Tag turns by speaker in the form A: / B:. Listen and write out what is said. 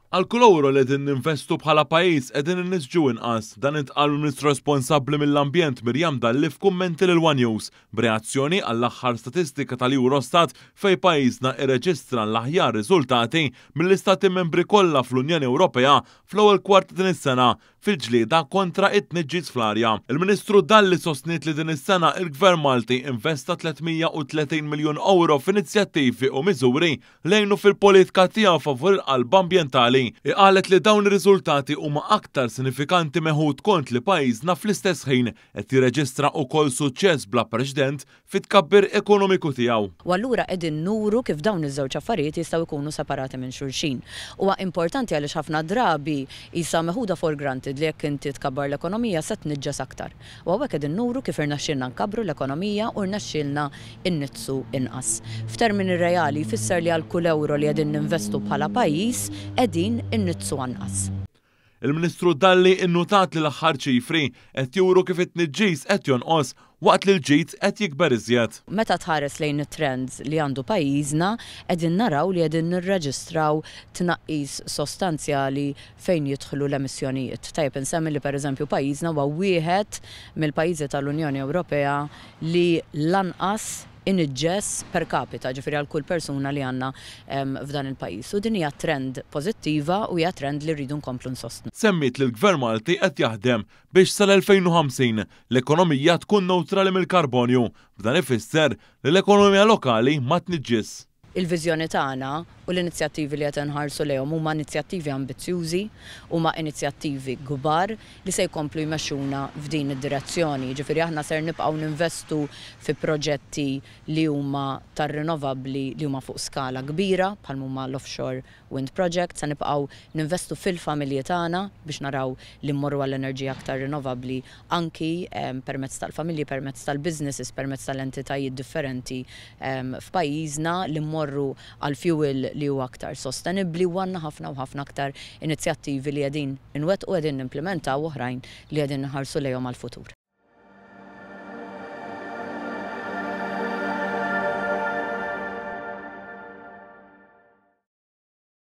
A: Għal kull ewro li qegħdin ninvestu bħala pajjiż qegħdin inniġġsu inqas. Dan intqal mill-Ministru responsabbli mill-Ambjent Miriam Dalli f'kummenti lil One News b'reazzjoni għall-aħħar statistika tal-Eurostat fejn pajjiżna irreġistra l-aħjar riżultati mill-istati membri kollha fl-Unjoni Ewropea fl-ewwel kwart din is-sena fil-ġlieda kontra it-tniġġis fl-arja. Il-Ministru Dalli sostniet li din is-sena il-Gvern Malti investa 330 miljun euro f'inizjattivi u miżuri li jgħinu fil-politika tiegħu favur il-qalba ambjentali. Qalet li dawn ir-riżultati huma aktar sinifikanti meħud kont li pajjiżna fl-istess ħin qed jirreġistra wkoll suċċess bla preċedent fit-tkabbir ekonomiku tiegħu.
B: U allura qegħdin nuru kif dawn iż-żewġ affarijiet jistgħu jkunu separati minn xulxin. Huwa importanti għaliex ħafna drabi qisha meħuda for granted li jekk inti tkabbar l-ekonomija se tniġġes aktar. U hawnhekk qegħdin nuru kif irnexxielna nkabbru l-ekonomija u rnexxielna nniġġsu inqas. F'termini reali jfisser li għal kull ewro li qegħdin ninvestu bħala pajjiż qegħdin inniġġsu anqas.
A: Il-Ministru Dalli innutat li l-aħħar ċifri qed juru kif it-tniġġis qed jonqos waqt li l-ġid qed jikber iżjed.
B: Meta tħares lejn it-trends li għandu pajjiżna, qegħdin naraw li qegħdin nirreġistraw tnaqqis sostanzjali fejn jidħlu l-emissjonijiet. Tajjeb insemmi li, pereżempju, pajjiżna huwa wieħed mill-pajjiżi tal-Unjoni Ewropea li lanqas iniġġes per capita, ġifieri għal kull persuna li għandna f'dan il-pajjiż. U din hija trend pożittiva u hija trend li rridu nkomplu nsostnu.
A: Semmiet li l-Gvern Malti qed jaħdem biex sal-2050 l-ekonomija tkun neutrali mill-karbonju, b'dan ifisser li l-ekonomija lokali ma tniġġis.
B: Il-viżjoni tagħna u l-inizjattivi li qed inħarsu lejhom huma inizjattivi ambizzjużi, huma inizjattivi kbar li se jkomplu jmexxuna f'din id-direzzjoni. Jiġifieri aħna ser nibqgħu ninvestu fi proġetti li huma tar-rinnovabbli li huma fuq skala kbira bħal huma l-offshore wind project, se nibqgħu ninvestu fil-familji tagħna biex naraw li mmorru għall-enerġija aktar rinnovabbli anki permezz tal-familji, permezz tal-businesses, permezz tal-entitajiet differenti f'pajjiżna, li mmorru għal fuel li huwa aktar sostenibbli, u għandna ħafna u ħafna aktar inizjattivi li qegħdin inwettqu, qegħdin nimplementaw, oħrajn li qegħdin nħarsu lejhom għall-futur.